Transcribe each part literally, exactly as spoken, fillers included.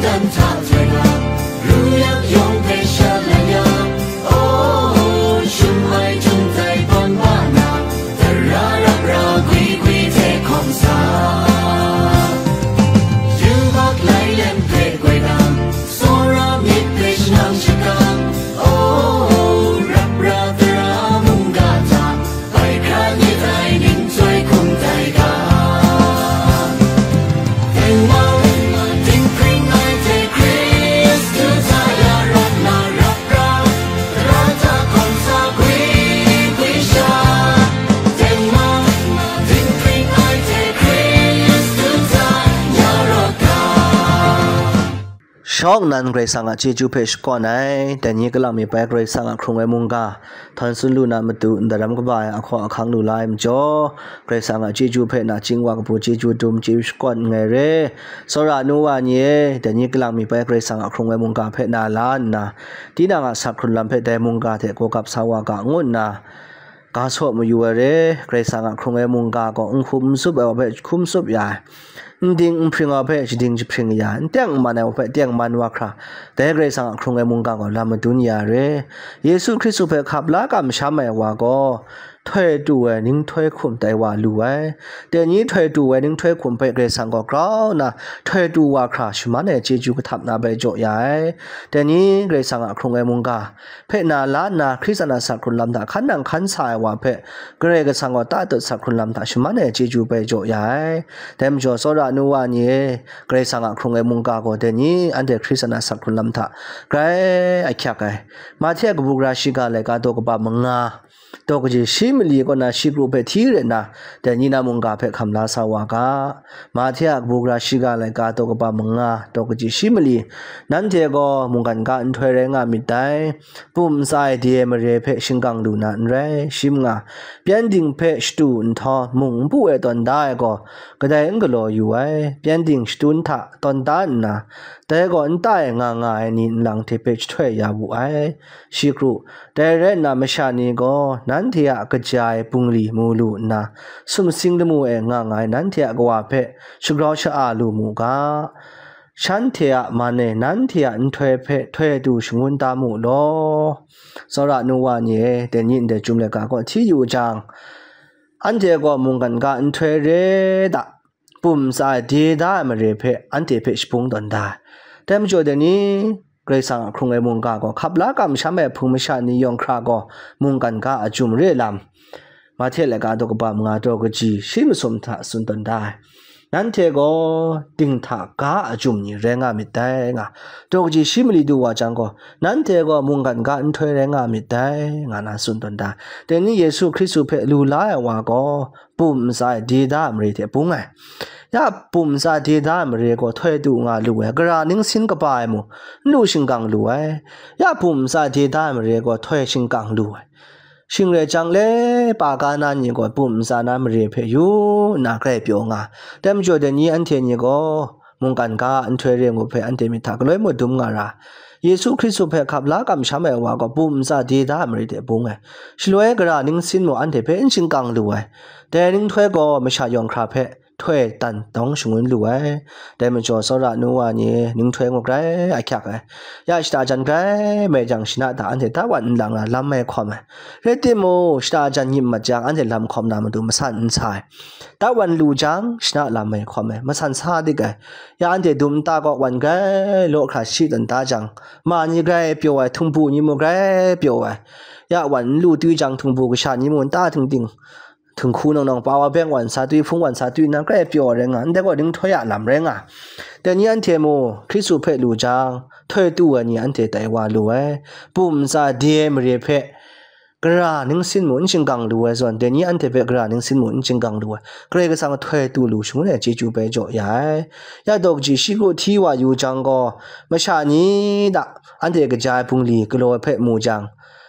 Dan hta htoi nga, ru yak yawng hpe shalai ya, oh, shum ai jung tai tawn ba na, tara rap ra gwi gwi hte hkawm sa. Yubak lai lem hpe goi dang, tsawra myit hpe shanang shakang, oh, rap ra tara mungga hta, bai hkra ni tai ning chyoi hkum tai ga. Tengman, dinghpring ai hte Hkristu hta ya rawt na rap ra, tara hta hkawm sa gwi gwi sha. Tengman, dinghpring ai hte Hkristu hta ya rawt ga. Shawng nnan Karai Kasang a chyeju hpe shakawn ai, dai ni kalang mi bai Karai Kasang a hkrung ai mungga, htawn tsun lu na matu ndaram kaba ai ahkaw ahkang lu la ai majaw, Karai Kasang a chyeju hpe nachying wa kabu chyeju dum chyeju shakawn nngai re. Tsawra nu wa ni e, dai ni kalang mi bai Karai Kasang a hkrung ai mungga hpe na la nna, tinang a sak hkrun lam hpe dai mungga hte gaw gap sa wa ga ngu nna, ga saw mayu ai re. Karai Kasang a hkrung ai mungga gaw n hkum n tsup ai wa hpe hkum tsup ya ai, n ding n hpring ai wa hpe shading jahpring ya ai, n teng n man ai wa hpe teng man wa hkra, dai Karai Kasang a hkrung ai mungga gaw lam madun ya ai re. Yesu Hkristu hpe hkap la kamsham ai wa gaw, htoi tu ai ninghtoi hkum tai wa lu ai. Dai ni htoi tu ai ninghtoi hkum hpe Karai Kasang gaw grau nna htoi tu wa hkra shaman ai chyeju kahtap na bai jaw ya ai. Dai ni Karai Kasang a hkrung ai mungga hpe na la nna, Hkristan a sak hkrun lam hta hkan nang hkan sa ai wa hpe, Karai Kasang gaw tatut sak hkrun lam hta shaman ai chyeju bai jaw ya ai. Dai majaw, tsawra nu wa ni e, Karai Kasang a hkrung ai mungga gaw dai ni anhte Hkristan a sak hkrun lam hta grai ahkyak ai. Mahte a kabu gara shiga laika daw kaba manga, daw kaji shi mali kaw na shi kru hpe hti rai nna, dai ni na mungga hpe hkam la sa wa ga. Mahte a kabu gara shiga laika daw kaba manga, daw kaji shi mali, nanhte gaw mungkan ga nhtoi rai nga myit dai. Pum ntsa ai de ai mare hpe shingkang lu na n rai, shi manga, pyengdin hpe shatu nhtawm, mung npu e tawn da ai gaw, kadai n galaw yu ai, pyengdin shatu hta tawn da nna, dai gaw nta e nga nga ai ni nlang hte hpe jahtoi ya wu ai. Shi kru, dai rai nna, masha ni gaw nanhte a kaja ai bungli mu lu nna, sumsing lamu e nga nga ai nanhte a Kawa hpe shagrau sha-a lu mu ga. Shanhte a man e nanhte a nhtoi hpe htoi du shangun da mu law. Tsawra nu wa ni e, dai ni ndai chyum laika kaw hti yu jang, anhte gaw mungkan ga nhtoi re da, pum ntsa ai de da ai mare hpe anhte hpe shabung tawn da ai. Dai majaw dai ni, Karai Kasang a hkrung ai mungga gaw hkap la kamsham ai hpung masha ni yawng hkra gaw mungkan ga a jum re lam, Mahte laika daw kaba manga, daw kaji shi masum hta tsun tawn da ai. Nanhte gaw dinghta ga a jum ni rai nga myit dai, nga, daw kaji shi mali du wa jang gaw, nanhte gaw mungkan ga nhtoi rai nga myit dai, nga na tsun tawn da ai. Dai ni Yesu Hkristu hpe lu la ai wa gaw, pum ntsa ai de da ai mare hte bung ai. Ya pum ntsa de da ai mare gaw htoi du nga lu ai, gara ningsin kaba ai mung, n lu shingkang lu ai. Ya pum ntsa de da ai mare gaw htoi shingkang lu ai. Shing rai jang le, pa ga na ni gaw pum ntsa na mare hpe yu nna grai pyaw nga. Dai majaw dai ni anhte ni gaw mungkan ga a nhtoi re ngu hpe anhte myit hta galoi mung dum nga ra. Yesu Hkristu hpe hkap la kamsham ai wa gaw pum ntsa de da ai mare hte bung ai. Shaloi gara ningsin mung anhte hpe n shingkang lu ai. Dai ninghtoi gaw masha yawng hkra hpe htoi dan dawng shangun lu ai. Dai majaw, tsawra nu wa ni ninghtoi ngu grai ahkyak ai. Ya shada jan grai mai jang, shana hta anhte tawn n lang na lam mai hkawm ai. Rai timung, shada jan nyim mat jang, anhte lam hkawm na matu masan n sa ai. Tawn lu jang, shana lam mai hkawm ai, masan sa dik ai. Ya anhte dum nta kaw wan grai law hkra shi tawn da jang, ma ni grai pyaw ai, htingbu ni mung grai pyaw ai. Ya wan n lu twi jang, htingbu kasha ni mung nta tingting, htinghku nawn nawn pa wa beng wan sa twi, hpung wan sa twi nna grai pyaw ai rai nga, ndai gaw ninghtoi a lam rai nga. Dai ni anhte mung Hkristu hpe lu jang, htoi tu ai ni anhte tai wa lu ai. Pum ntsa de ai mare hpe gara ningsin mung n shingkang lu ai zawn, dai ni anhte hpe gara ningsin mung n shingkang lu ai. Karai Kasang htoi tu lu shangun ai chyeju bai jaw ya ai. Ya daw kaji shi kru hti wa yu jang gaw, masha ni hta anhte kaja ai bungli galaw ai hpe mu jang,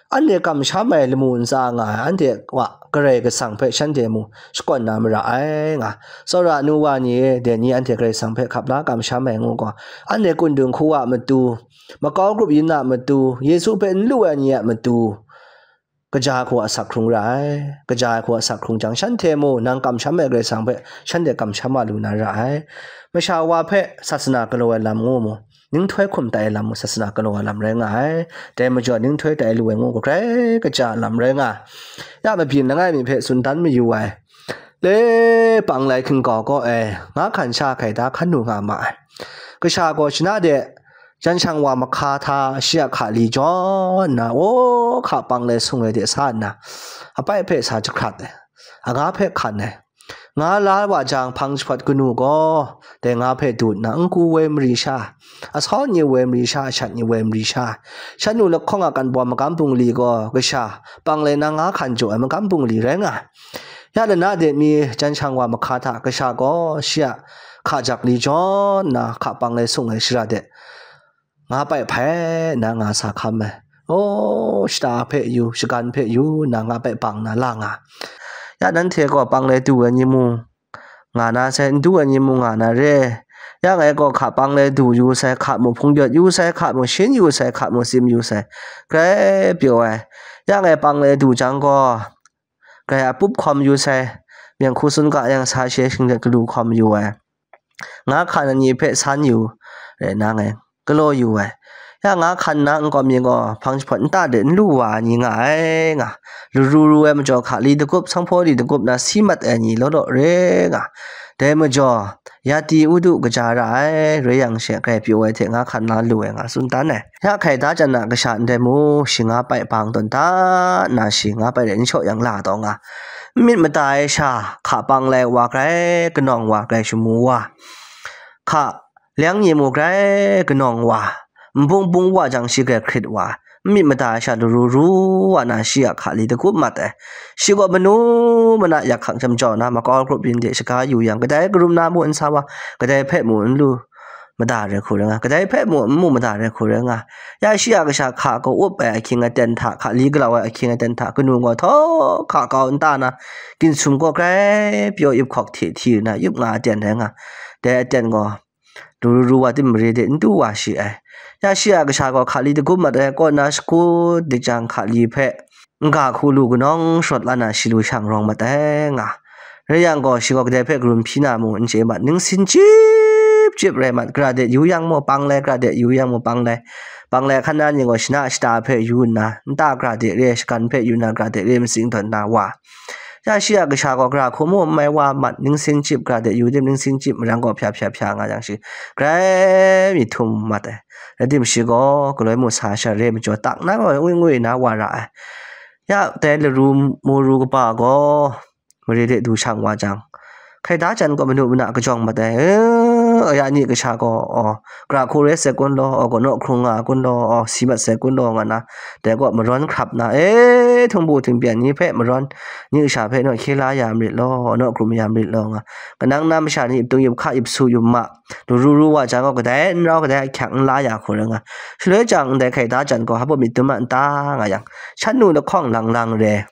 anhte kamsham ai lamu ntsa nga ai, anhte wa Karai Kasang hpe shanhte mung shakawn na mara ai, nga. Tsawra nu wa ni e, dai ni anhte Karai Kasang hpe hkap la kamsham ai ngu gaw, anhte kundung hku a matu, makau grup yin a matu, Yesu hpe n lu ai ni a matu, kaja ai hku a asak hkrung ra ai. Kaja ai hku a asak hkrung jang, shanhte mung nang kamsham ai Karai Kasang hpe shanhte kamsham wa lu na ra ai. Masha wa hpe sasana galaw ai lam ngu mu, ninghtoi hkum tai lam mung sasana galaw ai lam rai nga ai. Dai majaw ninghtoi tai lu ai ngu gaw grai kaja ai lam rai nga ai. Ya mabyin langai mi hpe tsun dan mayu ai. Le pang lai hkingkau kaw e, nga hkan sha hkai da hkan lu nga ma ai. Kasha gaw shana de, jan shang wa mahka hta shi a hka li jaw nna, o, hka pang lai sung ai de sa nna, apai hpe sa jahkrat ai, anga hpe hkan ai. Nga la wa jang, hpang jahpawt kanu gaw dai nga hpe du nna, n ku woi mari sha, asau ni woi mari sha, ashat ni woi mari sha, shan nu lahkawng a kan baw magam bungli gaw kasha pang lai na nga hkan jaw ai magam bungli rai nga ai. Ya lana de mi jan shang wa mahka hta kasha gaw shi a hka jak li jaw nna, hka pang lai sung ai shara de nga pai hpai nna nga sa hkam ai. O, shata hpe yu, shagan hpe yu nna nga pai bang na la nga. Ya nanhte gaw pang lai du ai ni mung nga na sai, n du ai ni mung nga na re. Ya ngai gaw hka pang lai du yu sai, hka mu hpung yawt yu sai, hka mu shin yu sai, hka mu tsim yu sai, grai pyaw ai. Ya ngai pang lai du jang gaw, grai a pup hkawm yu sai, myen hku sun ga yang sa she shinglet galu hkawm yu ai. Nga hkan ai ni hpe san yu, rai nna ngai galaw yu ai. Ya nga hkan na nkawm ni gaw hpang jahpawt nta de n lu wa ai ni nga ai nga. Laru ru ai majaw hka li dagup, sanghpaw li dagup na si mat ai ni law law re nga. Dai majaw, ya ti u du kaja ra ai, rai yang she grai pyaw ai hte nga hkan na lu ai nga tsun dan ai. Ya hkai da jan na kasha ndai mu, shi nga pai bang tawn da nna shi nga pai de n shaw yang la taw nga. N myit mada ai sha, hka pang lai wa grai kanawng wa, grai shamu wa, hka lyang ni mu grai kanawng wa, nbung bung wa jang shi grai hkrit wa, n myit mada ai sha laru ru wa na shi a hka li dagup mat ai. Shi gaw manu mana yak hkak jam jaw na makau grup yin de shaga yu yang, kadai karum na mu n sa wa, kadai hpe mu n lu mada re hku rai nga, kadai hpe mu n mu mada re hku rai nga. Ya shi a kasha hka gaw up ai ahkying aten hta, hka li galau ai ahkying aten hta, kanu gaw htawk hka kau nta na, ginsum gaw grai pyaw ip hkawk hte hti na yup nga aten rai nga. Dai aten gaw laru ru wa tim mare de n du wa shi ai. Ya shi a kasha gaw hka li dagup mat ai kaw na shakut dik jang hka li hpe n ga hku lu kanawng shawt la na shi lu shang rawng mat ai nga. Rai yang gaw, shi gaw kadai hpe karum hpyi na mu n chye mat, ningsin chyip chyip rai mat, gara de yu yang mu, pang lai gara de yu yang mu, pang lai, pang lai hkan na ni gaw, shana shata hpe yu nna, nta gara de re, shagan hpe yu nna, gara de re matsing tawn na wa. Ya shi a kasha gaw gara hku mu n mai wa mat, ningsin chyip gara de yu tim, ningsin chyip marang gaw hpya hpya hpya nga yang shi, grai myit htum mat ai. Rai tim shi gaw galoi mu sa sha re majaw, tak na gaw ngwi ngwi na wa ra ai. Ya dai laru mu ru kaba gaw mare de du shang wa jang, hkai da jan gaw manu mana kajawng mat ai. Eh, ya ni kasha gaw, oh, gara hku rai sai kun law, oh, gaw naw hkrung nga kun law, oh, si mat sai kun law nga na, dai gaw marawn hkrap na, eh, htingbu htingpyan ni hpe marawn, ni kasha hpe naw hkye la ya marit law, naw hkrum ya marit law nga, kanang na masha ni ip tung ip hka ip su ip ma, laru ru wa jang gaw kadai n rau kadai ahkyak n la ya hku rai nga. Shaloi jang ndai hkai da jan gaw hpa myit dum a n ta nga yang, shan nu lahkawng lang lang re,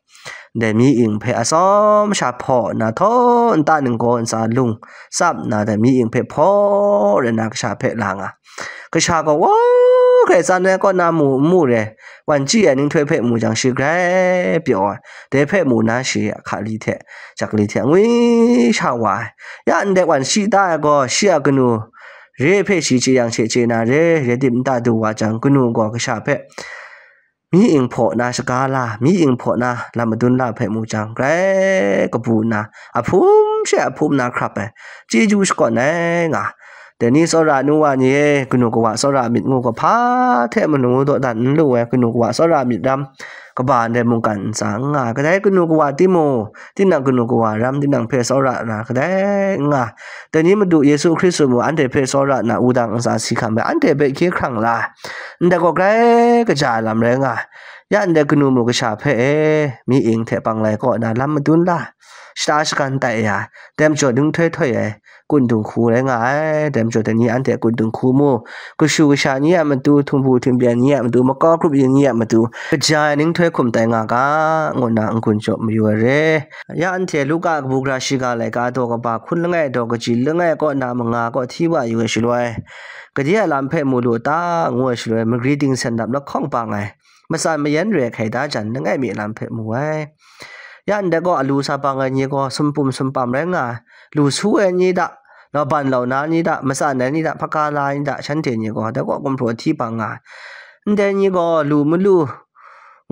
ndai mi ing hpe atsawm sha hpaw nna, htaw nta ninggaw ntsa lung tsap nna, dai mi ing hpe hpaw rai nna kasha hpe la nga. Kasha gaw, wa, grai tsan ai kaw na mu n mu re, wan chyi ai ninghtoi hpe mu jang shi grai pyaw ai, dai hpe mu na shi a hka li hte, jak li hte angwi sha wa ai. Ya ndai wan shi ta ai gaw, shi a kanu re hpe shi chye yang she chye na re, rai tim nta du wa jang, kanu gaw kasha hpe mi ing hpaw na shaga la, mi ing hpaw na lam madun la hpe mu jang, grai kabu nna, ahpum she ahpum na hkrap ai, chyeju shakawn ai nga. Dai ni tsawra nu wa ni e, kanu kawa tsawra myit ngu gaw hpa hte manu dawdan n lu ai, kanu kawa tsawra myit ram kaba ndai mungkan ntsa n nga ai. Kadai kanu kawa timung, tinang kanu kawa ram tinang hpe tsawra na kadai n nga. Dai ni Madu Yesu Hkristu mung anhte hpe tsawra nna wudang ntsa si hkam ai, anhte hpe hkye hkrang la ai. Ndai gaw grai kaja ai lam rai nga ai. Ya ndai kanu mu kasha hpe e, mi ing hte pang lai kaw na lam madun la, shata shagan tai ya, dai majaw ninghtoi htoi ai, kun dung hku rai nga ai. Dai majaw dai ni anhte kun dung hku mu, kashu kasha ni a matu, htingbu htingpyan ni a matu, makau grup yin ni a matu, kaja ai ninghtoi hkum tai nga ga, ngu nna n-gun jaw mayu ai re. Ya anhte Luka kabu gara shiga laika daw kaba hkun langai daw kaji langai kaw na manga kaw hti wa yu ai shaloi, gade a lam hpe mu lu ta, ngu ai shaloi, magri dingsen lap lahkawng bang ai, matsan mayan re ai hkai da jan langai mi lam hpe mu ai. Ya ndai gaw alu sa bang ai ni gaw sumpum sumpam rai nga ai, lu su ai ni da, Laban launa ni hta, matsan ai ni hta, hpaka la ni hta, shanhte ni gaw dai kaw gumhpraw hti bang nga ai. Ndai ni gaw lu malu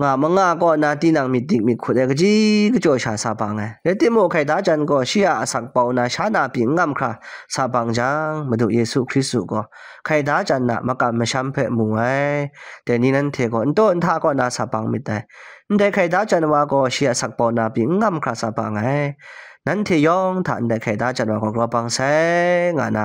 nga manga kaw na tinang myit dik myit hkut ai kaji kachyaw sha sa bang ai. Rai timung, hkaida jan gaw shi a asak bau na sha na pyi n ngam hkra sa bang jang, Madu Yesu Hkristu gaw hkaida jan a makam masham hpe mu ai. Dai ni nanhte gaw n taw n hta kaw na sa bang myit dai. Ndai hkaida jan wa gaw shi a asak bau na pyi n ngam hkra sa bang ai. Nanhte yawng hta ndai hkaida jan wa gaw grau bang sai nga na,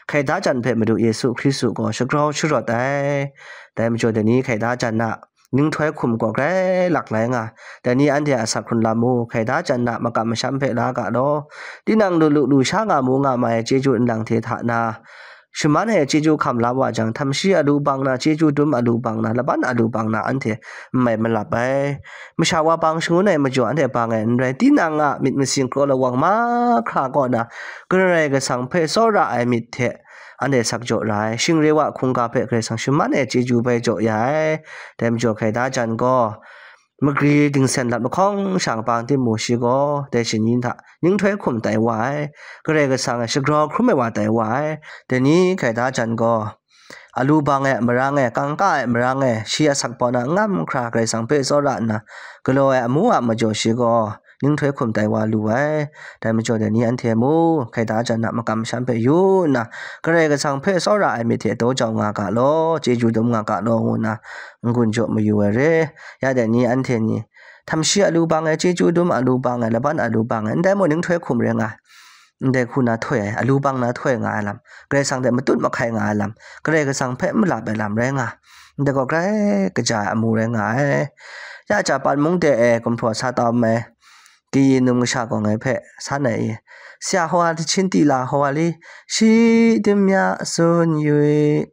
hkaida jan hpe Madu Yesu Hkristu gaw shagrau sharawt ai. Dai majaw dai ni hkaida jan a ninghtoi hkum gaw grai lak lai nga, dai ni anhte a asak hkrun lam mu, hkaida jan a makam masham hpe la ga law. Tinang lu lu lu sha nga mu nga mai ai chyeju nlang hte hta na, shaman ai chyeju hkam la wa jang, htamshi alu bang na, chyeju dum alu bang na, laban alu bang na, anhte n mai malap ai. Masha wa bang shangun ai majaw anhte bang ai n rai, tinang a myit masin kraw lawang mahkra kaw na, Karai Kasang hpe tsawra ai myit hte anhte sak jaw ra ai. Shing re wa hkungga hpe Karai Kasang shaman ai chyeju bai jaw ya ai. Dai majaw hkaida jan gaw, magri dingsen lat mahkawng shang bang timung, shi gaw dai shani hta ninghtoi hkum tai wa ai, Karai Kasang e shagrau hkrum ai wa tai wa ai. Dai ni hkaida jan gaw, alu bang e marang e, kangka e marang e, shi a sakpawt na ngam hkra Karai Kasang hpe tsawra nna, galaw ai amu a majaw shi gaw ninghtoi hkum tai wa lu ai. Dai majaw dai ni anhte mu, hkaida jan a makam shan hpe yu nna, Karai Kasang hpe tsawra ai myit hte daw jau nga ga law, chyeju dum nga ga law, ngu nna n-gun jaw mayu ai re. Ya dai ni anhte ni, htamshi alu bang ai, chyeju dum alu bang ai, laban alu bang ai, ndai mung ninghtoi hkum rai nga ai. Ndai hku na htoi ai, alu bang na htoi nga ai lam, Karai Kasang hte matut mahkai nga ai lam, Karai Kasang hpe n malap ai lam rai nga, ndai gaw grai kaja ai amu rai nga ai. Ya Japan mung de e gumhpraw sa tau ai kayi num kasha gaw ngai hpe san ai i, Sya hawa, dachin tila hawa li, shi dimya tsun yu i,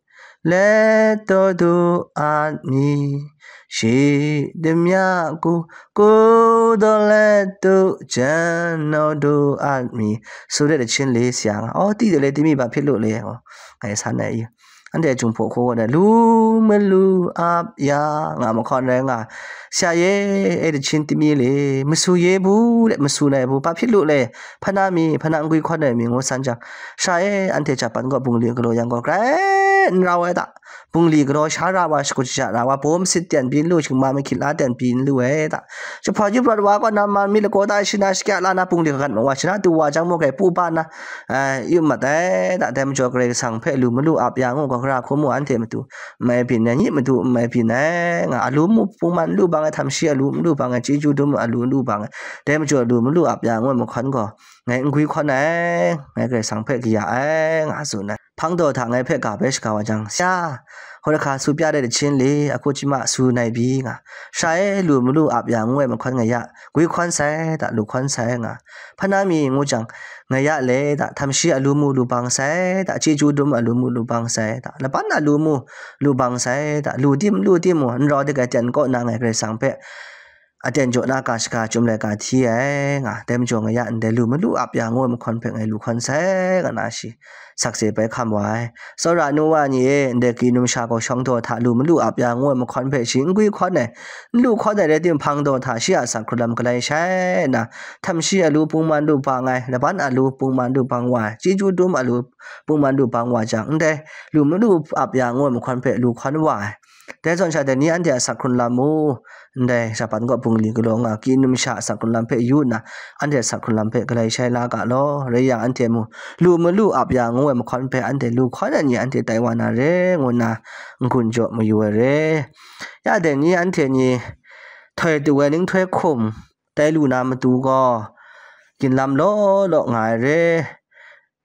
let taw du at mi, shi dimya ku, ku daw let du, jan naw du at mi, su de dachin li sya nga. Aw, ti de le, ti mi ba hpyi lu le, aw, ngai san ai i. Anhte Jinghpaw hku gaw na, lu malu ap ya nga mahkawn rai nga, sya ye, e dachin ti mi le, masu ye bu le, masu nai bu, ba hpyi lu le, hpana mi, hpana n gwi hkawn ai mi ngu san jang, sha e, anhte Japan gaw bungli galaw yang gaw grai n rau ai ta. Bungli galaw sha ra wa, shakut shaja ra wa, baw masit ten pyi n lu, shingma mahkyit la ten pyi n lu ai ta. Jahpawt jahpawt wa kaw na man mi lagaw ta shana shakya la na, bungli kagat ma wa, shana du wa jang maw, grai pu ba na, ai, yu mat ai ta. Dai majaw Karai Kasang hpe lu malu ap ya ngu gaw, gara hku mu anhte matu n mai byin ai, nyi matu n mai byin ai nga, alu mu pungman lu bang ai, htamshi alu malu bang ai, chyeju dum alu lu bang ai, dai majaw lu malu ap ya ngu ai mahkawn gaw, ngai n gwi hkawn ai, ngai Karai Kasang hpe kaya ai, nga tsun ai. Hpang daw hta ngai hpe ga bai shaga wa jang, sya, hkawhkra su pya de dachin le, ahku chyima su nai bi nga, sha e, lu malu ap ya ngu ai mahkawn ngai ya gwi hkawn sai ta, lu hkawn sai nga, hpana mi ngu jang, ngai ya le ta, htamshi alu mu lu bang sai ta, chyeju dum alu mu lu bang sai ta, laban alu mu lu bang sai ta, lu tim lu tim mu, n rau dik ai ten kaw na ngai Karai Kasang hpe aten jaw na ga shaga chyum laika hti ai nga, dai majaw ngai ya ndai lu malu ap ya ngu ai mahkawn hpe ngai lu hkawn sai nga na shi sakse bai hkam wa ai. Tsawra nu wa ni e, ndai kayi num sha gaw shawng daw hta lu malu ap ya ngu ai mahkawn hpe shi n gwi hkawn ai, n lu hkawn ai rai timung, hpang daw hta shi a asak hkrun lam galai shai nna, htamshi alu pungman lu bang ai, laban alu pungman lu bang wa ai, chyeju dum alu pungman lu bang wa jang, ndai lu malu ap ya ngu ai mahkawn hpe lu hkawn wa ai. Dai zawn sha dai ni anhte a asak hkrun lam mu, ndai Japan kaw bungli galaw nga, kayi num sha asak hkrun lam hpe yu nna, anhte asak hkrun lam hpe galai shai la ga law, rai yang, anhte mung lu malu ap ya ngu ai mahkawn hpe anhte lu hkawn ai ni anhte tai wa na re, ngu nna n-gun jaw mayu ai re. Ya dai ni anhte ni htoi tu ai ninghtoi hkum tai lu na matu gaw, ginlam law law nga ai re.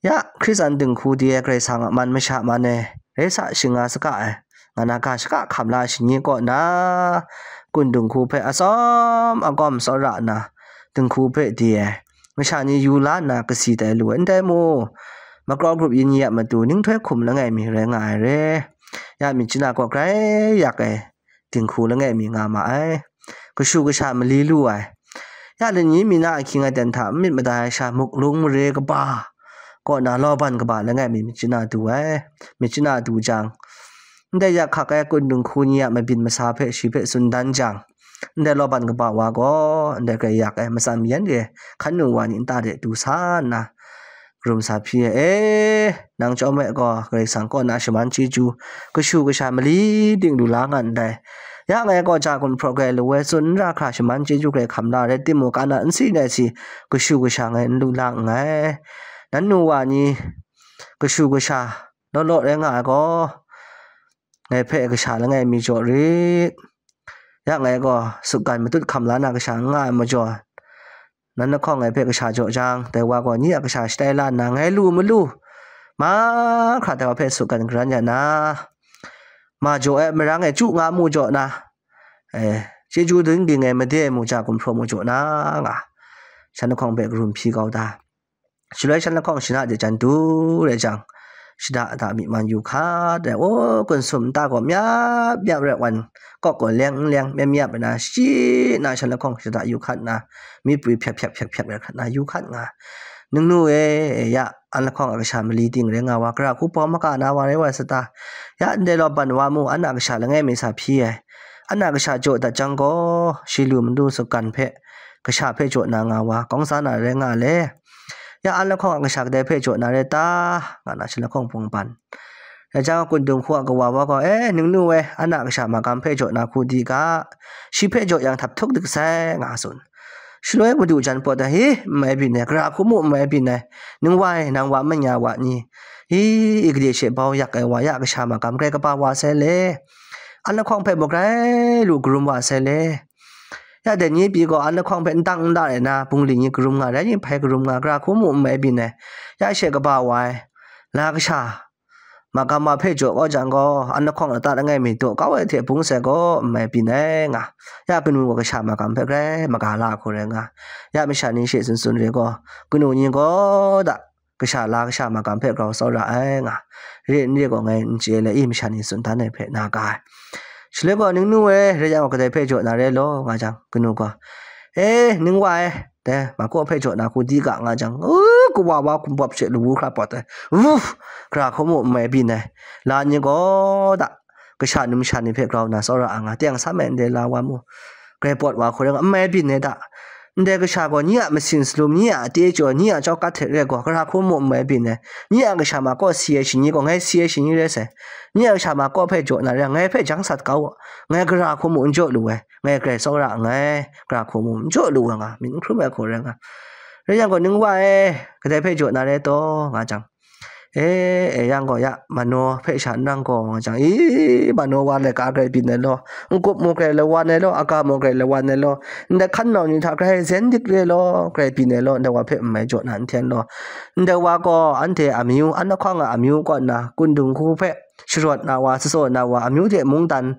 Ya, Hkristan dinghku de ai Karai Kasang a man masha man e, rai sa, shing nga saga ai, nga na ga shaga hkam la ai shani kaw na, kun dinghku hpe atsawm agawm tsawra nna, dinghku hpe de ai masha ni yu la nna kasi tai lu ai, ndai mu, makau grup yin ni a matu ninghtoi hkum langai mi rai nga ai re. Ya, myit chyanna kaw grai yak ai dinghku langai mi nga ma ai. Kashu kasha mali lu ai. Ya, lani mi na ahkying aten hta n myit mada ai sha, muk lung mare kaba kaw na, lawban kaba langai mi myit chyanna du ai. Myit chyanna du jang, ndai yak hkak ai kun dinghku ni a mabyin masa hpe shi hpe tsun dan jang, ndai lawban kaba wa gaw ndai grai yak ai matsan mayan re ai hkan nu wa ni nta de du sa nna, Karum sa hpyi e, e, nang chyawm e gaw, Karai Kasang kaw na shaman chyeju, kashu kasha mali ting lu la nga ndai. Ya ngai gaw ja gumhpraw grai lu ai, tsun n ra hkra shaman chyeju grai hkam la rai timung, ka na n si nai si, kashu kasha ngai n lu la nngai. Nan nu wa ni, kashu kasha law law rai nga ai gaw, ngai hpe kasha langai mi jaw rit. Ya ngai gaw, sutgan matut hkam la na kasha n nga ai majaw, nan lahkawng ngai hpe kasha jaw jang, dai wa gaw nye a kasha shatai la nna, ngai lu malu, mahkra dai wa hpe sutgan garan ya na, ma jaw ai marang e chyu nga mu jaw na, eh, chyeju dun ging ai made ai mu ja gumhpraw mu jaw na, nga, shan lahkawng hpe karum hpyi kau da. Shaloi shan lahkawng shana de jan du rai jang, shada da myi man yu hkat ai, o, gunsum nta gaw myap myap rai wan, kawk gaw leng n leng myap myap ai na, shi na shan lahkawng shada yu hkat na, myi pwi hpyak hpyak hpyak hpyak rai hkat na yu hkat nga. Ningnu e, ya, an lahkawng a kasha mali ting rai nga wa, gara hku pawng maka na wa rai wa sa ta? Ya, ndai law ban wa mu, an a kasha langai mi sa hpyi ai. An a kasha jaw dat jang gaw, shi lu madu sutgan hpe, kasha hpe jaw na nga wa, kawng sa na rai nga le. Ya, an lahkawng a kasha kadai hpe jaw na rai ta? Nga na shan lahkawng pawng ban. Rai jang, kundung hku a kawa wa gaw, "E, ningnu e, an a kasha magam hpe jaw na hku di ga, shi hpe jaw yang htap htuk dik sai," nga tsun. Shaloi madu jan pawt ai, "Hi, n mai byin ai, gara hku mu n mai byin ai, ningwa e, nang wa manya wa ni, hi, i gade she bau yak ai wa ya kasha magam grai kaba wa sai le, an lahkawng hpe mung grai lu karum wa sai le." Ya dai ni pyi gaw, an lahkawng hpe n dang n da ai na, bungli ni karum nga, rai ni hpai karum nga, gara hku mu n mai byin ai, ya she kaba wa ai, la kasha magam wa hpe jaw kau jang gaw, an lahkawng lata langai mi daw kau ai hte bung sai gaw n mai byin ai nga, ya kanu gaw kasha magam hpe grai maga la hku rai nga, ya masha ni she tsun tsun re gaw, kanu ni gaw da kasha la kasha magam hpe grau tsawra ai nga, re n re gaw ngai n chye le i, masha ni tsun dan ai hpe na ga ai. Shaloi gaw, "Ningnu e, rai yang gaw kadai hpe jaw na rai law?" nga jang, kanu gaw, "E, ningwa e, dai, makaw hpe jaw na hku di ga," nga jang, u, kawa wa hkum bawp she lawu hkra pawt ai, u, gara hku mu n mai byin ai, la ni gaw da, kasha numsha ni hpe grau na tsawra a nga, teng sam ai ndai la wa mu, grai pawt wa hku rai nga, n mai byin ai da, ndai kasha gaw, nye a masin salum, nye a atejaw, nye a chawkat hte re gaw, gara hku mu n mai byin ai, nye a kasha makaw si ai shani gaw, ngai si ai shani rai sai, nye a kasha makaw hpe jaw na rai, ngai hpe jang sat kau u, ngai gara hku mu n jaw lu ai, ngai grai tsawra nngai, gara hku mu n jaw lu ai nga, myit n hkrum ai hku rai nga. Rai yang gaw, "Ningwa e, kadai hpe jaw na rai taw?" nga jang, "E, e yang gaw, ya, manaw hpe sha n rang gaw," nga jang, "I, manaw wa laika grai byin ai law, n-gup mu grai lawan ai law, aga mu grai lawan ai law, ndai hkan nau ni hta grai zen dik re law, grai byin ai law, ndai wa hpe n mai jaw na n hten law, ndai wa gaw anhte amyu, an lahkawng a amyu kaw nna, kundung hku hpe sharawt na wa, tsatsaw na wa, amyu hte mungdan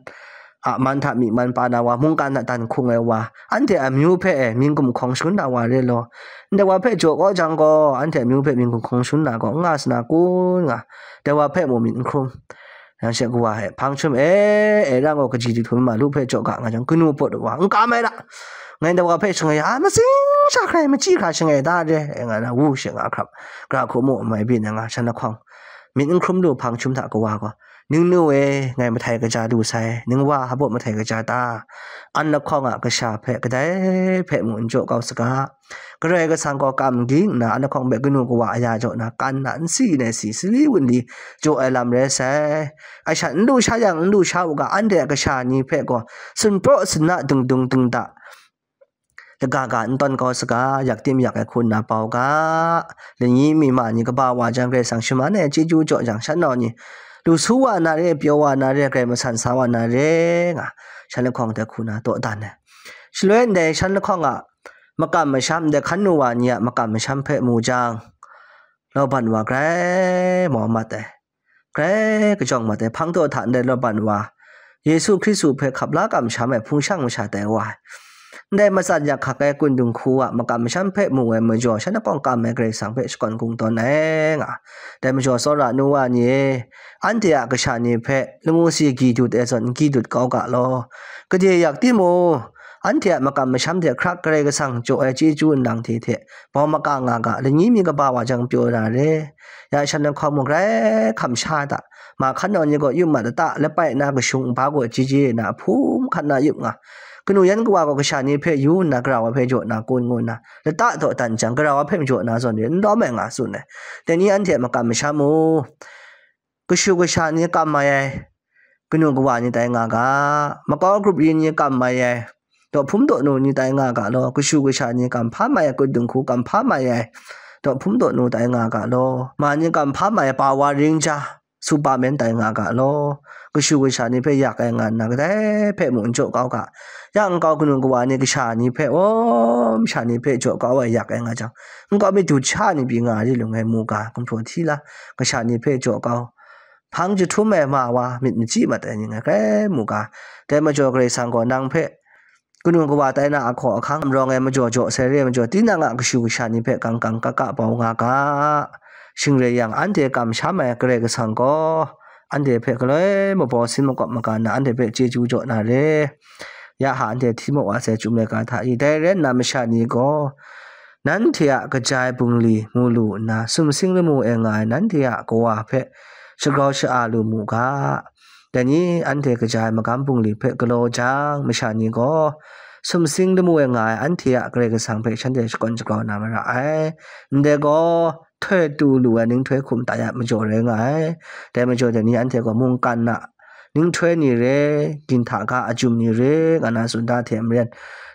a man hta myi man pa na wa, mungkan hta dan hkung ai wa, anhte amyu hpe e mying gumhkawng shangun na wa re law, ndai wa hpe jaw kau jang gaw, anhte amyu hpe mying gumhkawng shangun na gaw, n nga sa na kun?" nga, dai wa hpe mu myit n hkrum. Yang she kawa e, "Hpang chyum e, e rang gaw kaji dihtum ma lu hpe jaw ga," nga jang, kanu pawt wa, "N kam ai ra, ngai ndai wa hpe shangai a, matsing sha hkrai machyi hkra shangai da re," e nga na, wu she nga hkrap, gara hku mu n mai byin ai nga, shan lahkawng myit n hkrum lu hpang chyum hta kawa gaw, "Ningnu e, ngai mahtai kaja lu sai, ningwa hpa baw mahtai kaja ta? An lahkawng a kasha hpe kadai hpe mu n jaw kau saga. Karai Kasang gaw kam ging nna, an lahkawng hpe kanu kawa aya jaw na, kan na, n si nai si, sali wunli jaw ai lam rai sai. Ai shat n lu sha yang, n lu sha u ga, anhte a kasha ni hpe gaw, sunpraw sunna, dingdung dingda, lagaga n tawn kau saga, yak tim yak ai hku nna bau ga, lani mi ma ni kaba wa jang, Karai Kasang shaman ai chyeju jaw jang, shan nau ni lu su wa na re, pyaw wa na re, grai masan sa wa na re," nga, shan lahkawng dai hku na taw dan ai. Shaloi ndai shan lahkawng a makam masham, ndai hkan nu wa ni a makam masham hpe mu jang, Laban wa grai mau mat ai, grai kajawng mat ai, hpang taw hta ndai Laban wa, Yesu Hkristu hpe hkap la kamsham ai hpung shang masha tai wa ai. Ndai matsat yak hkak ai kundung hku a makam masham hpe mu ai majaw, shan lahkawng kam ai Karai Kasang hpe shakawn kungdawn ai nga. Dai majaw, tsawra nu wa ni e, anhte a kasha ni hpe lamu si gyi dut ai zawn, n gyi dut kau ga law. Gade yak timung, anhte a makam masham hte hkrak Karai Kasang jaw ai chyeju nlang hte hte, bau maka nga ga, lani mi kaba wa jang pyaw na re. Ya shan lahkawng mung grai hkam sha da, Ma hkan nau ni gaw yup mat lata, lapai na kashung nba gaw chyeji na hpum hkan na yup nga. Kanu yan kawa gaw kasha ni hpe yu nna, grau ai hpe jaw na kun ngu nna, lata daw dan jang, grau ai hpe majaw na zawn de, n lawm ai nga tsun ai. Dai ni anhte makam masham u. Kashu kasha ni kam mai ai, kanu kawa ni tai nga ga, makau grup yin ni kam mai ai, daw hpum daw nu ni tai nga ga law, kashu kasha ni kam hpa mai ai, kudung hku kam hpa mai ai, daw hpum daw nu tai nga ga law, ma ni kam hpa mai ai, pawa ring ja, Superman tai nga ga law, kashu kasha ni hpe yak ai nga nna, kadai hpe mung n jaw kau ga, ya nkau kanu kawa ni kasha ni hpe, aw, masha ni hpe jaw kau ai yak ai nga jang, nkau mi du sha ni pyi nga ai ri lung ai mu ga, gumhpraw hti la, kasha ni hpe jaw kau, hpang jahtum ai ma wa, myit machyi mat ai ni ngai hkrai mu ga, dai majaw Karai Kasang gaw nang hpe kanu kawa tai na ahkaw ahkang rawng ai majaw jaw sai re ai majaw, tinang a kashu kasha ni hpe kang kang ka ka bau nga ga. Shing rai yang, anhte kamsham ai Karai Kasang gaw anhte hpe galoi mabaw sin makawp maga nna, anhte hpe chyeju jaw na re. Ya ha anhte Htimaw a sai chyum laika hta i, dai rai nna masha ni gaw, nanhte a kaja ai bungli mu lu nna, sumsing lamu e nga ai nanhte a kawa hpe shagrau sha-a lu mu ga. Dai ni anhte kaja ai magam bungli hpe galaw jang, masha ni gaw sumsing lamu e nga ai anhte a Karai Kasang hpe shanhte shakawn shagrau na mara ai. Ndai gaw, htoi tu lu ai ninghtoi hkum ta ya majaw rai nga ai. Dai majaw dai ni anhte gaw mungkan a ninghtoi ni re, ginhta ga a jum ni re, nga na tsun da hte maren,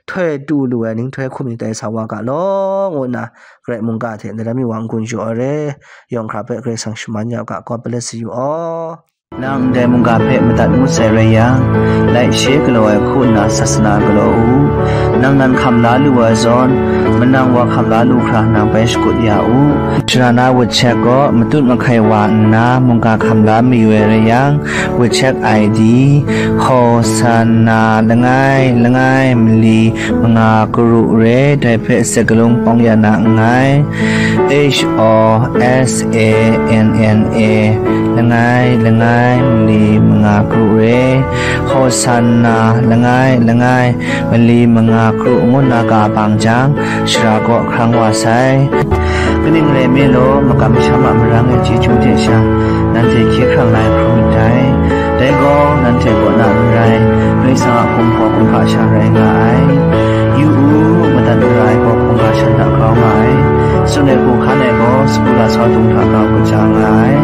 htoi tu lu ai ninghtoi hkum ni tai sa wa ga law, ngu nna Karai mungga hte ndai lam mi wa n-gun jaw ai re. Yawng hkra hpe Karai Kasang shaman ya u ga, God bless you all. Nang ndai mungga hpe madat ngut sai rai yang, laishe galaw ai hku nna sasana galaw u. Nang nan hkam la lu ai zawn, manang wa hkam la lu hkra nang bai shakut ya u. Shara na WeChat gaw matut mahkai wa nna mungga hkam la mayu ai rai yang, WeChat I D, Hosanna langai langai mali manga karu re, dai hpe sakalung pawng ya na nngai. H O S A N N A langai langai mali manga karu re, Hosanna langai langai mali manga karu ngu nna ga bang jang, shara kaw hkrang wa sai. Kaning rai me law, makam masham a marang e chyeju de sha, nanhte hkye hkrang na ai hkrum myit dai. Dai gaw, nanhte kaw na n rai, Karai Kasang a hkum gaw hkungga sha rai nga ai. Yu u, madat mara ai gaw hkungga shan hta grau nga ai. Tsun ai hku hkan ai gaw, sagu lasau dung hta grau kaja nga ai.